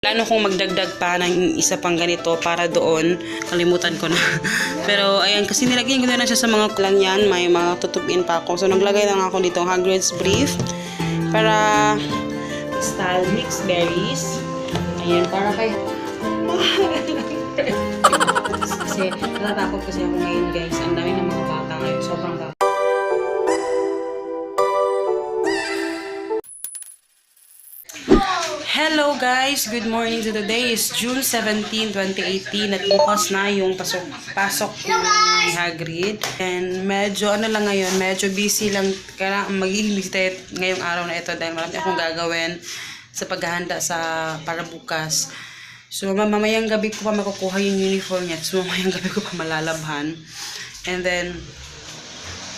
Plano kong magdagdag pa ng isa pang ganito para doon. Kalimutan ko na. Pero ayan, kasi nilagyan ko na siya sa mga lang yan. May mga tutupin pa ako. So naglagay lang ako dito Hagrid's Brief para style mixed berries. Ayan, para kay kasi natatakot kasi ako ngayon, guys. Ang dami ng mga bata ngayon. Sobrang bata. Hello guys! Good morning. So today is June 17, 2018 at bukas na yung pasok ni Hagrid. And medyo lang ngayon, medyo busy lang. Kaya magiging busy ngayong araw na ito dahil marami akong gagawin sa paghahanda para bukas. So mamayang gabi ko pa makukuha yung uniform niya. So mamayang gabi ko pa malalabhan. And then,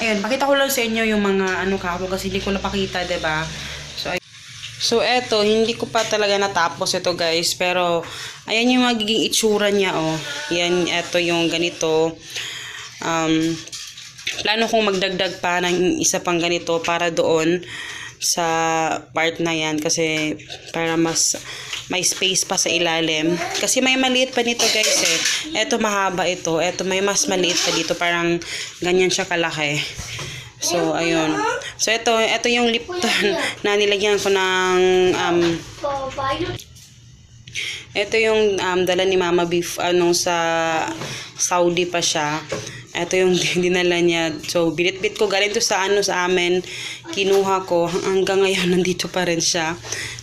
ayun, pakita ko lang sa inyo yung mga kahapon kasi hindi ko napakita, diba? So, eto, hindi ko pa talaga natapos ito, guys. Pero, ayan yung magiging itsura niya, oh. Yan, eto yung ganito. Plano kong magdagdag pa ng isa pang ganito para doon sa part na yan. Kasi, para mas may space pa sa ilalim. Kasi may maliit pa nito, guys, eh. Eto, mahaba ito. Eto, may mas maliit pa dito. Parang ganyan siya kalaki. So, ayun. So, ito yung Lipton na nilagyan ko ng, ito yung dala ni Mama Beef, sa Saudi pa siya. Ito yung dinala niya. So, binit-bit ko. Galing to sa amin. Kinuha ko. Hanggang ngayon, nandito pa rin siya.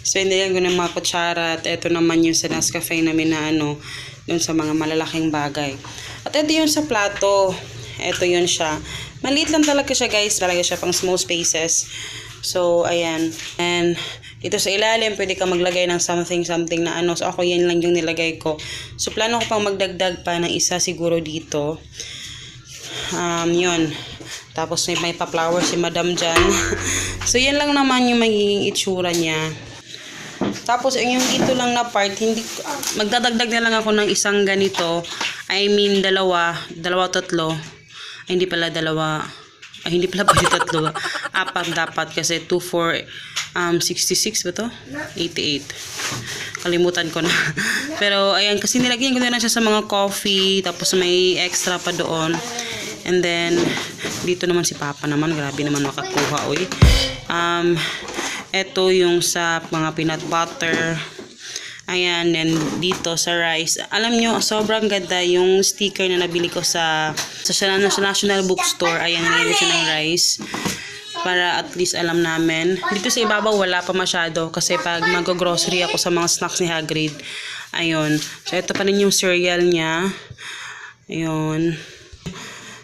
So, nilagyan ko ng mga kutsara. At ito naman yung sa Nescafe namin na dun sa mga malalaking bagay. At ito yung sa plato. Ito yun siya. Maliit lang talaga siya, guys. Talaga siya pang small spaces. So, ayan. And, dito sa ilalim, pwede ka maglagay ng something na So, ako yan lang yung nilagay ko. So, plano ko pang magdagdag pa ng isa siguro dito. Yun. Tapos, may pa-flower si Madam dyan. So, yan lang naman yung magiging itsura niya. Tapos, yung dito lang na part, magdadagdag na lang ako ng isang ganito. I mean, dalawa, tatlo. Ay, hindi pala dalawa. Ay, hindi pala pwede tatlo. Apat dapat kasi 2, 4, 66 ba to? 88. Kalimutan ko na. Pero, ayan, kasi nilagyan ko na siya sa mga coffee. Tapos may extra pa doon. And then, dito naman si Papa naman. Grabe naman makakuha, oy. Ito yung sa mga peanut butter. Ayan, and dito sa rice. Alam nyo, sobrang ganda yung sticker na nabili ko sa National Bookstore. Ayan, nilagay siya ng rice. Para at least alam namin. Dito sa ibabaw, wala pa masyado. Kasi pag mag-grocery ako sa mga snacks ni Hagrid. Ayun. So, ito pa rin yung cereal niya. Ayun.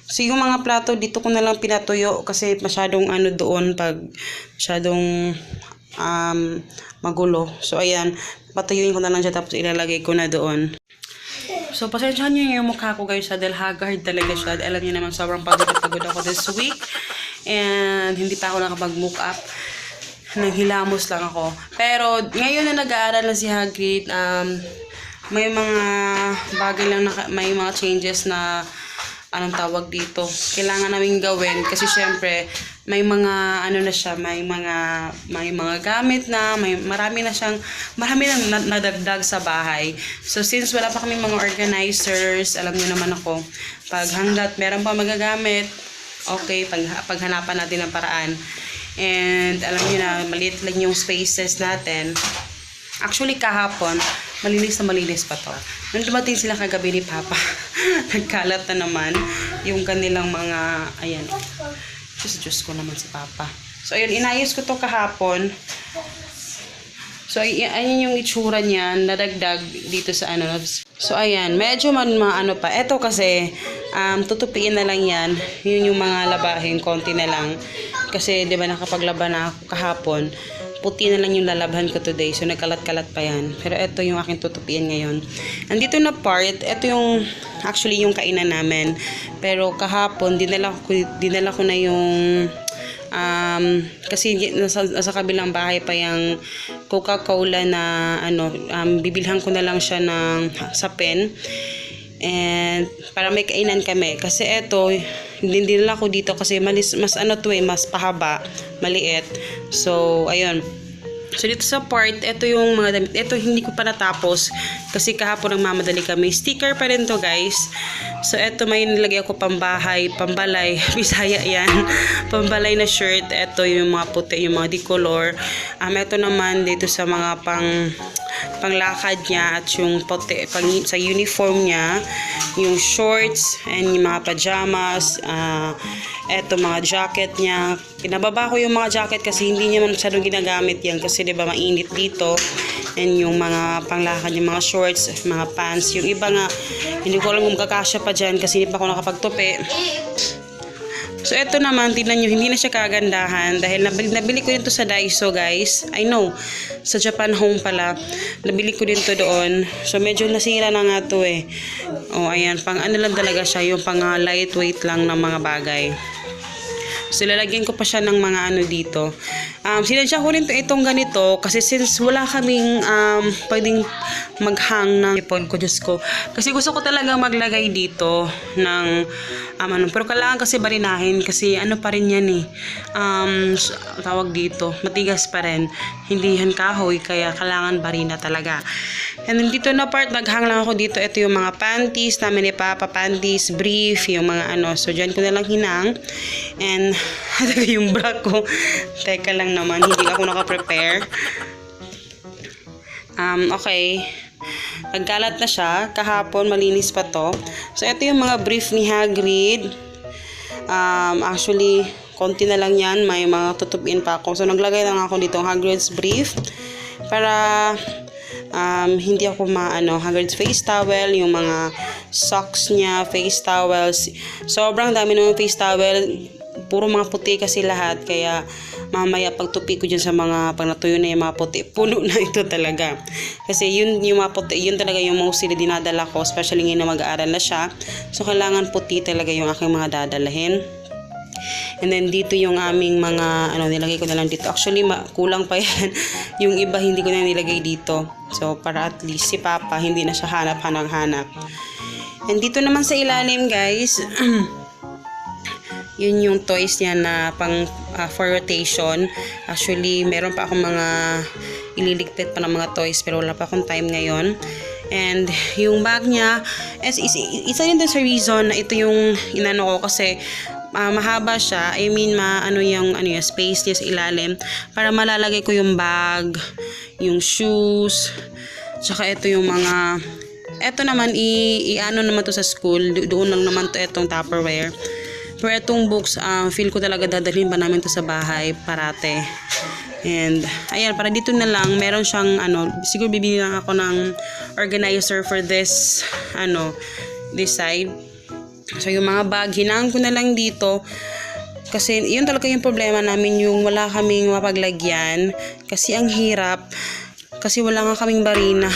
So, yung mga plato, dito ko na lang pinatuyo. Kasi masyadong doon pag masyadong magulo. So, ayan. Patuyuin ko na lang siya tapos ilalagay ko na doon. So, pasensyahan nyo yung mukha ko, guys. Dahil haggard talaga siya. Alam niyo naman, sobrang pagod ako this week. And hindi pa ako nakapag-mock up. Naghilamos lang ako. Pero, ngayon na nag-aaral na si Hagrid, may mga bagay lang, may mga changes na anong tawag dito, kailangan namin gawin kasi syempre may mga na siya, may mga gamit na, marami na nadagdag sa bahay. So since wala pa kaming mga organizers, alam niyo naman ako, pag hanggat meron pa magagamit, okay, paghanapan natin ng paraan. And alam niyo na, maliit lang yung spaces natin. Actually, kahapon, malinis pa to. Nung dumating sila kagabi ni Papa, nagkalat na naman yung kanilang mga, ayan. Diyos ko naman si Papa. So, ayun, inayos ko to kahapon. So, ayan yung itsura niya, nadagdag dito sa So, ayan, medyo pa. Ito kasi, tutupiin na lang yan. Yun yung mga labahin, konti na lang. Kasi, di ba, nakapaglaba na ako kahapon. Puti na lang yung lalabhan ko today. So, nagkalat-kalat pa yan. Pero ito yung aking tutupian ngayon. Andito na part, ito yung, actually, yung kainan namin. Pero kahapon, dinala ko na yung, kasi nasa kabilang bahay pa yung Coca-Cola na, bibilhan ko na lang siya sa pen. And, para may kainan kami. Kasi ito, dinala ko dito kasi mas mas pahaba, maliit. So, ayun. So, dito sa part, ito yung mga damit. Ito, hindi ko pa natapos. Kasi kahapon nagmamadali kami. Sticker pa rin to, guys. So, ito may nilagay ako pambahay, pambalay. Bisaya yan. Pambalay na shirt. Ito yung mga puti, yung mga decolor. Ito naman dito sa mga panglakad niya at yung puti, sa uniform niya. Yung shorts and yung mga pajamas. Eto mga jacket niya. Pinababa ko yung mga jacket kasi hindi niya masyadong ginagamit yan kasi diba mainit dito. And yung mga panglakad, yung mga shorts, mga pants. Yung iba nga, hindi ko alam kung kakasya pa dyan kasi hindi pa ako nakapagtupi. So, eto naman, tingnan nyo, hindi na siya kagandahan dahil nabili ko din to sa Daiso, guys. I know, sa Japan Home pala. Nabili ko din to doon. So, medyo nasira na nga to eh. Oh, ayan, pang ano lang talaga siya, yung pang lightweight lang ng mga bagay. So, lalagyan ko pa siya ng mga ano dito. Sinadya ko rin itong ganito kasi since wala kaming pwedeng maghang ng ipon ko, Diyos ko. Kasi gusto ko talaga maglagay dito ng pero kailangan kasi barinahin kasi ano pa rin yan eh. Tawag dito, matigas pa rin. Hindi yan kahoy kaya kailangan barina talaga. And then dito na part, naghang lang ako dito. Ito yung mga panties namin ni Papa, panties, brief, yung mga ano. So, dyan ko na lang hinang. And, yung bra ko. Teka lang naman, hindi ako naka-prepare. Okay. Nagkalat na siya. Kahapon, malinis pa to. So, ito yung mga brief ni Hagrid. Actually, konti na lang yan. May mga tutupin pa ako. So, naglagay lang ako dito Hagrid's brief. Para hindi ako Hagrid's face towel, yung mga socks niya, face towels. Sobrang dami ng face towel. Puro mga puti kasi lahat. Kaya mamaya pagtupi ko dyan sa mga pag natuyo na yung mga puti, puno na ito talaga. Kasi yun yung mga puti, yun talaga yung mostly dinadala ko, especially ngayon na mag-aaral na siya. So kailangan puti talaga yung aking mga dadalahin. And then dito yung aming mga nilagay ko na lang dito. Actually kulang pa yan. Yung iba hindi ko na nilagay dito. So para at least si Papa hindi na siya hanap. And dito naman sa ilalim, guys, yun yung toys niya na for rotation. Actually, meron pa akong mga ililigpit pa ng mga toys pero wala pa akong time ngayon. And yung bag niya, isa din sa reason na ito yung inano ko kasi mahaba siya. I mean, yung space niya sa ilalim para malalagay ko yung bag, yung shoes, tsaka ito yung mga eto naman i-ano naman to sa school. Doon lang naman to etong Tupperware. Pero itong books, feel ko talaga dadalhin pa namin to sa bahay parate. And, ayan, para dito na lang, meron siyang, siguro bibili lang ako ng organizer for this, this side. So, yung mga bag, hinaan ko na lang dito. Kasi, yun talaga yung problema namin, yung wala kaming mapaglagyan. Kasi, ang hirap. Kasi wala nga kaming barina.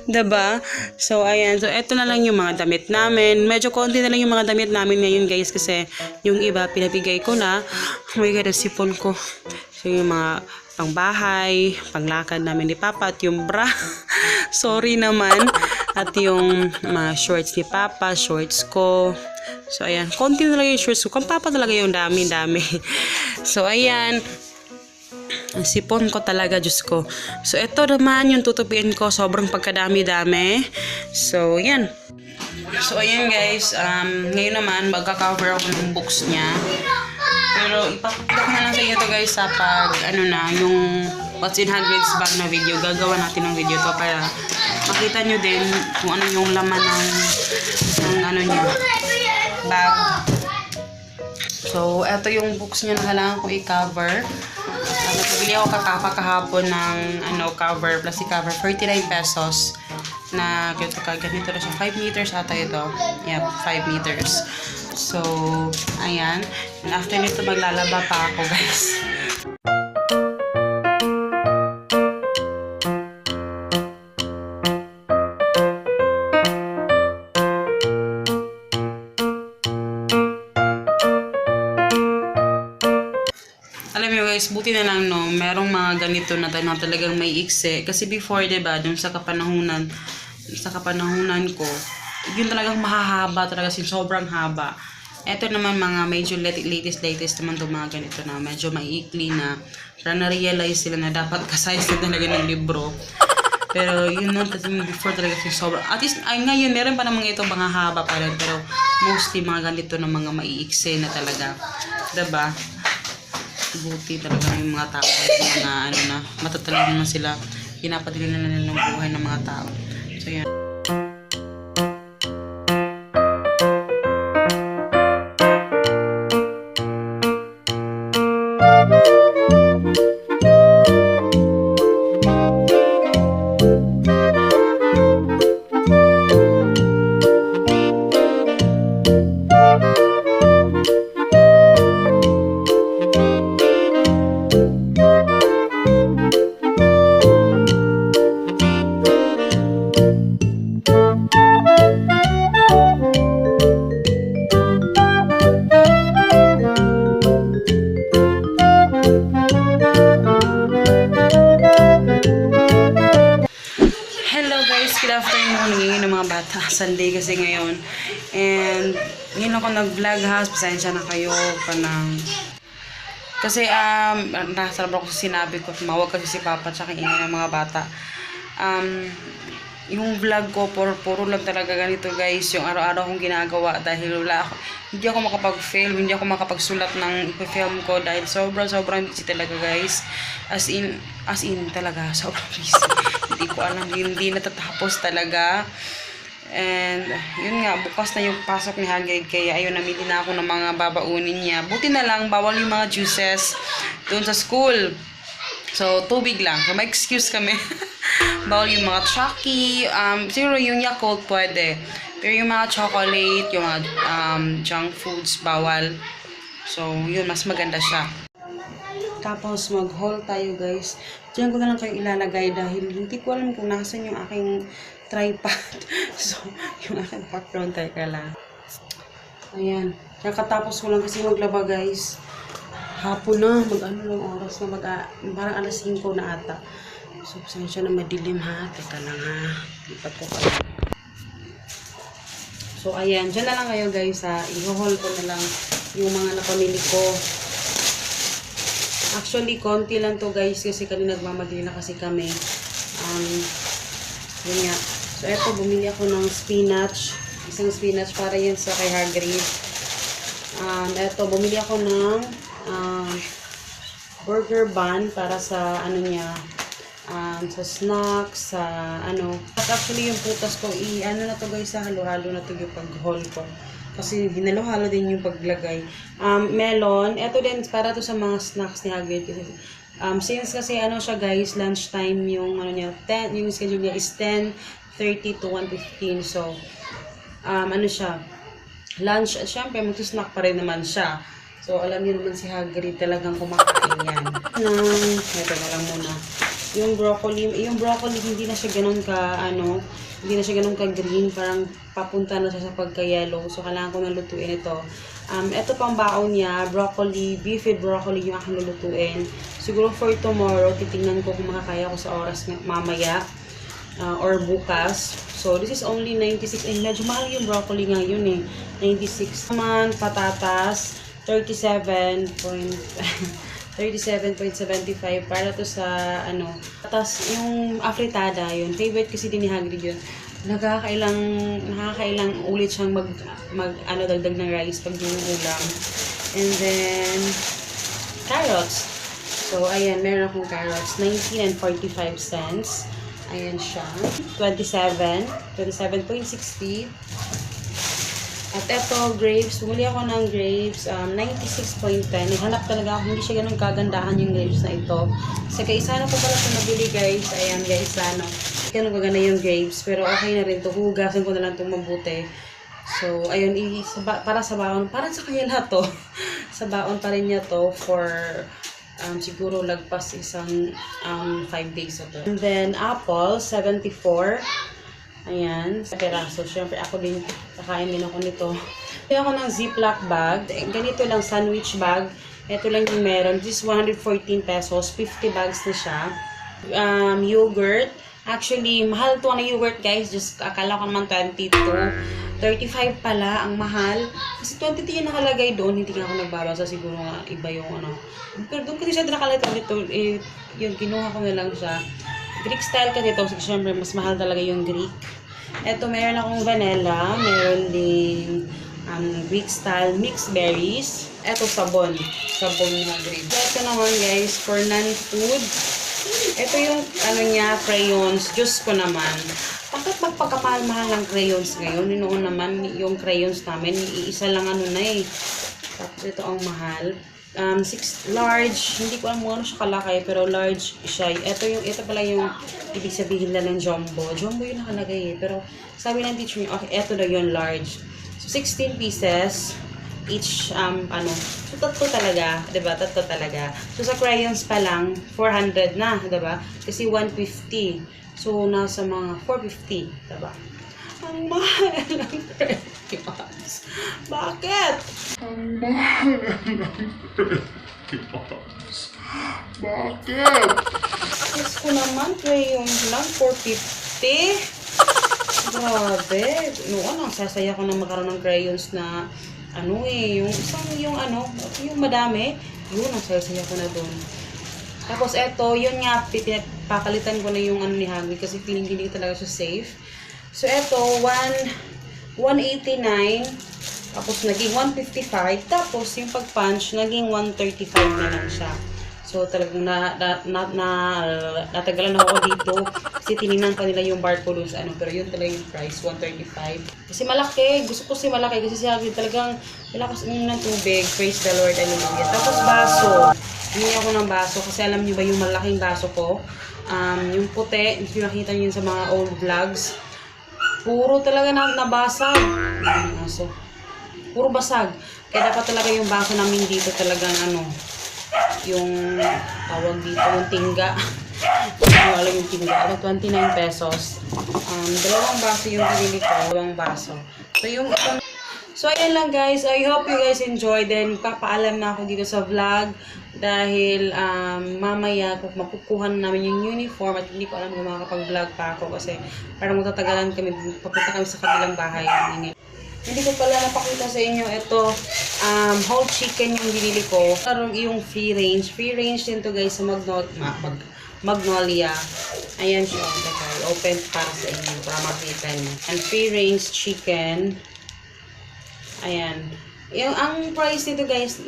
Diba? So, ayan. So, eto na lang yung mga damit namin. Medyo konti na lang yung mga damit namin ngayon, guys. Kasi, yung iba, pinabigay ko na. Oh my God, sipon ko. So, yung mga pangbahay, panglakad namin ni Papa, at yung bra. Sorry naman. At yung mga shorts ni Papa, shorts ko. So, ayan. Konti na lang yung shorts ko. Kung Papa talaga yung dami-dami. So, ayan. Ang sipon ko talaga, Diyos ko. So, ito naman yung tutupiin ko. Sobrang pagkadami-dami. So, yan. So, ayan guys. Ngayon naman, magka-cover ako ng books niya. Pero, ipapakita ko na lang sa inyo to guys sa pag, yung What's in Hagrid's bag na video. Gagawa natin ng video to para makita nyo din kung ano yung laman ng niya, bag. So, ito yung books niya na kailangan ko i-cover. Nagbili ako kakapa kahapon ng cover, plastic cover, 39 pesos. Na ganito na siya. 5 meters ata ito. Yep, 5 meters. So, ayan. And after nito, maglalaba pa ako, guys. Alam mo guys, buti na lang merong mga ganito na talagang may ikse. Kasi before, diba, dun sa kapanahunan ko, yun talagang mahahaba talaga, sobrang haba. Ito naman mga medyo latest naman itong mga ganito na medyo maiikli na. Kaya na-realize sila na dapat ka-size na talaga ng libro. Pero yun nun, kasi before talaga kasi sobrang. At least, ay ngayon, meron pa namang ito mga haba pa rin. Pero mostly mga ganito na mga maiiksi na talaga. Diba? Buti talaga yung mga tao. Mga ano na, matatalino na sila. Pinapadali na nila ng buhay ng mga tao. So yan. Hello guys, good afternoon. Ngayon ng mga bata. Sunday kasi ngayon. And ngayon ako nag-vlog ha. Pasensya na kayo panang. Kasi nasa ko sinabi ko, tumawag kasi si Papa tsaka ingay ng mga bata. Yung vlog ko, puro lang talaga ganito guys. Yung araw-araw kong ginagawa dahil hindi ako makapag-film, hindi ako makapagsulat ng ipi-film ko dahil sobrang busy talaga guys. As in talaga, sobrang busy. Hindi ko alam, hindi natatapos talaga. And yun nga, bukas na yung pasok ni Hagrid, kaya ayun, namili na ako ng mga babaunin niya. Buti na lang, bawal yung mga juices doon sa school. So, tubig lang. So, may excuse kami. Bawal yung mga Chucky. Siguro yung Yakult pwede. Pero yung mga chocolate, yung mga junk foods, bawal. So, yun, mas maganda siya. Tapos, mag-haul tayo guys. Diyan ko na lang kayo ilalagay dahil hindi ko alam kung nasan yung aking tripod. So, yung aking background, teka lang. Ayan. Kakatapos ko lang kasi maglaba guys. Hapon na, mag-ano lang oras na parang alas 5 na ata. So, pasensya na madilim ha. Teka lang ha. Lipat ko pa lang. So, ayan. Diyan na lang kayo guys ha. I-haul ko na lang yung mga napamili ko. Actually, konti lang to guys kasi kanina nagmamadali na kasi kami. Yun nga. So, eto, bumili ako ng spinach. Isang spinach para yun sa kay Hagrid. Eto, bumili ako ng burger bun para sa ano niya, sa snacks, sa ano. At actually, yung putas ko, ano na to guys, halo-halo na to yung pag-haul ko. Kasi hinalo-halo din yung paglagay. Melon. Ito din, para to sa mga snacks ni Hagrid. Since kasi ano siya guys, lunchtime yung ano niya, yung schedule niya is 10:30 to 1:15. So, ano siya, lunch. At syempre, mag-snack pa rin naman siya. So, alam niyo naman si Hagrid talagang kumakain yan. Ito na lang muna. Yung broccoli hindi na siya ganun ka, hindi na siya ganun ka-green, parang papunta na siya sa pagka-yellow. So, kailangan ko na lutuin ito. Ito pang baon niya, broccoli, beefy broccoli yung aking lulutuin. Siguro for tomorrow, titingnan ko kung makakaya ko sa oras mamaya or bukas. So, this is only 96. And medyo mahal yung broccoli ngayon eh. 96 naman, patatas, 37.75 para to sa ano. Tapos yung afritada yun, favorite kasi din ni Hagrid yun. Nakakailang ulit siyang dagdag ng rice pag yung ulam. And then carrots. So ayan, meron akong carrots, 19 and 45 cents. Ayan siya. 27.60. At eto, grapes. Bumili ako ng grapes, 96.10. Naghanap talaga ako. Hindi siya ganun kagandahan yung grapes na ito. Sa kaisano ko pala ito nabili guys. Ayan guys, ganun kaganda yung grapes. Pero okay na rin ito. Hugasan ko na lang itong mabuti. So, ayun, para sa baon. Parang sa kanya lahat to. Sa baon pa rin niya to for siguro lagpas isang 5 days na to. And then, apple, 74. Ayan, sa peraso. Siyempre, ako din, kakain din ako nito. Kaya ako ng Ziploc bag. Ganito lang, sandwich bag. Ito lang yung meron. This is 114 pesos. 50 bags na siya. Yogurt. Actually, mahal to na yogurt, guys. Just, akala ko naman 22. 35 pala, ang mahal. Kasi 22 yung nakalagay doon, hindi nga ako nagbabasa, siguro nga iba yung ano. Pero doon kasi siya nakalagay dito, yun, kinuha ko na lang siya. Greek style kasi ito, syempre mas mahal talaga yung Greek. Eto, meron akong vanilla, meron din Greek style mixed berries. Eto, sabon na Greek. Eto naman guys, for non-food, ito yung ano niya, crayons. Diyos ko naman. Bakit magpagkamahal-mahal ng crayons ngayon? Noon naman, yung crayons namin, iisa lang ano na eh. Tapos ito ang mahal. 6 large, hindi ko alam kung ano siya kalaki, pero large siya. Ito pala yung ibig sabihin lang ng jumbo. Jumbo yung nakalagay eh. Pero sabi ng teacher niya, okay, ito na yung large. So, 16 pieces. Each, so tatlo talaga, diba? Tatlo talaga. So, sa crayons pa lang, 400 na, diba? Kasi 150. So, nasa mga 450, diba? Ang mahal ng crayons. Bakit? Ang mahal ng crayons. Bakit? Yes ko naman, crayons lang, 450. Grabe. Noon, ang sasaya ko na magkaroon ng crayons na yung madami, yun, ang saya-saya ko na doon. Tapos eto, yun nga, papalitan ko na yung ano ni Hagrid kasi feeling hindi talaga siya safe. So eto, 189, tapos naging 155, tapos yung pag-punch, naging 135 na lang siya. So talagang natagalan ako dito kasi tinignan pa nila yung barcode sa ano, pero yun talaga yung price, 135. Kasi malaki, gusto ko kasi malaki kasi siya talagang malakas ng tubig, praise the Lord, hallelujah. Tapos baso, hindi ako ng baso kasi alam niyo ba yung malaking baso ko, yung puti, yung nakita niyo sa mga old vlogs, puro talaga nabasag. So, puro basag. Kaya dapat talaga yung baso namin dito talagang yung tawag dito, yung tingga. Hindi ko alam yung tingga. 29 pesos. Dalawang baso yung binili ko. Dalawang baso. So, ayan lang guys. I hope you guys enjoyed. Then, papaalam na ako dito sa vlog. Dahil, mamaya, kung makukuha na namin yung uniform at hindi ko alam kung makakapag-vlog pa ako. Kasi, parang matatagalan kami. Papunta kami sa kabilang bahay. Hindi ko pala napakita sa inyo ito, whole chicken yung binili ko. Parang yung free range. Free range din to guys sa Magnolia. Ayan siya. Open para sa inyo para makita niyo. And free range chicken. Ayan. Ang price nito guys,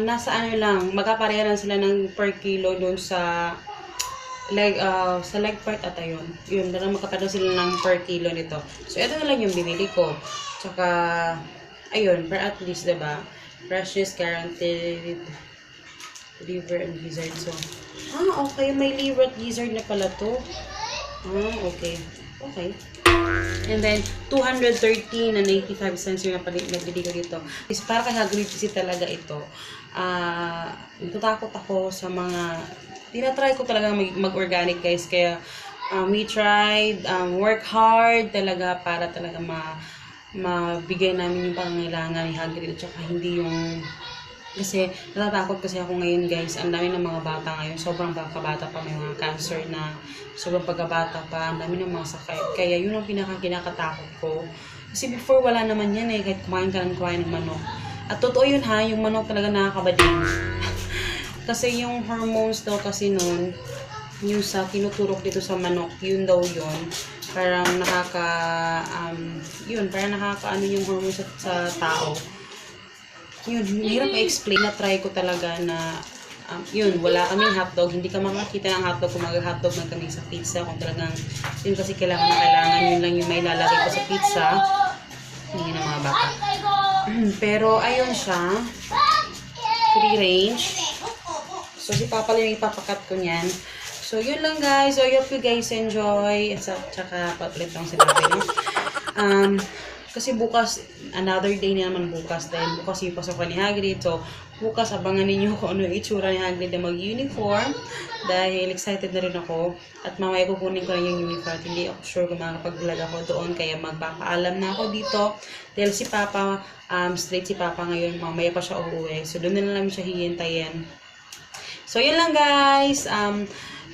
nasa ano lang, magkapareha lang sila ng per kilo doon sa leg part ata yun. Yun, dala magkapareha sila ng per kilo nito. So, ito na lang yung binili ko. Tsaka, ayun, per at least, diba? Freshness guaranteed. Liver and gizzard. So, okay. May liver at gizzard na pala to. Okay. Okay. And then, 213 and 85 cents yung nagbili ko dito. Is para kay Hagrid kasi talaga ito. Natatakot ako sa mga, tinatry ko talaga mag-organic guys. Kaya, we tried, work hard talaga para talaga mabigay namin yung pangangailangan ni Hagrid at saka hindi yung kasi natatakot kasi ako ngayon guys, ang dami ng mga bata ngayon, sobrang kabata pa, may mga cancer na sobrang pagkabata pa, ang dami ng mga sakit, kaya yun ang kinakatakot ko kasi before wala naman yan eh, kahit kumain ka ng manok at totoo yun ha, yung manok talaga nakakabading kasi yung hormones daw kasi nun yung sa tinuturok dito sa manok, yun daw yun parang parang nakakaano yung hormone sa tao. Yun, hirap i-explain na try ko talaga na, yun, wala kaming hotdog. Hindi ka makakita ng hotdog kung mag-hotdog na kami sa pizza. Kung talagang, yun kasi kailangan, yun lang yung may lalagay ko sa pizza. Hindi ng mga bata. Pero, ayun siya. Free range. So, si Papa lang yung ipapakat ko niyan. So, yun lang guys. So, I hope you guys enjoy. At saka, papalit lang sinabi, no? Kasi bukas, another day na naman bukas. Dahil bukas yung pasok ni Hagrid. So, bukas, abangan ninyo kung ano yung itsura ni Hagrid na mag-uniform. Dahil excited na rin ako. At mamaya kukunin ko na yung uniform. Hindi ako sure kung makakapag-vlog ako doon. Kaya magpapaalam na ako dito. Dahil si Papa, straight si Papa ngayon. Mamaya pa siya uuwi. So, doon na lang siya hihintayin. So, yun lang guys.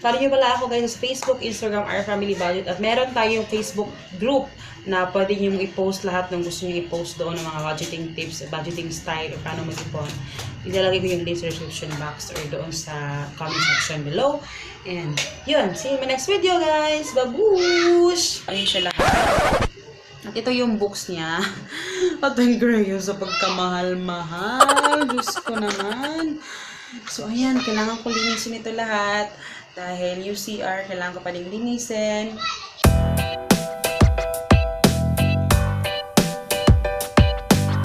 Follow nyo pala ako guys sa Facebook, Instagram, Our Family Budget. At meron tayong Facebook group na pwede nyo i-post lahat ng gusto nyo i-post doon ng mga budgeting tips, budgeting style, o paano mag-ipon. Ilalagay ko yung link sa description box or doon sa comment section below. And yun, see you in my next video guys. Babush! Ayun siya lahat. At ito yung books niya. At ang grayo sa pagkamahal-mahal. Diyos ko naman. So, ayan. Kailangan ko linisin ito lahat. Dahil UCR, kailangan ko pa rin linisin.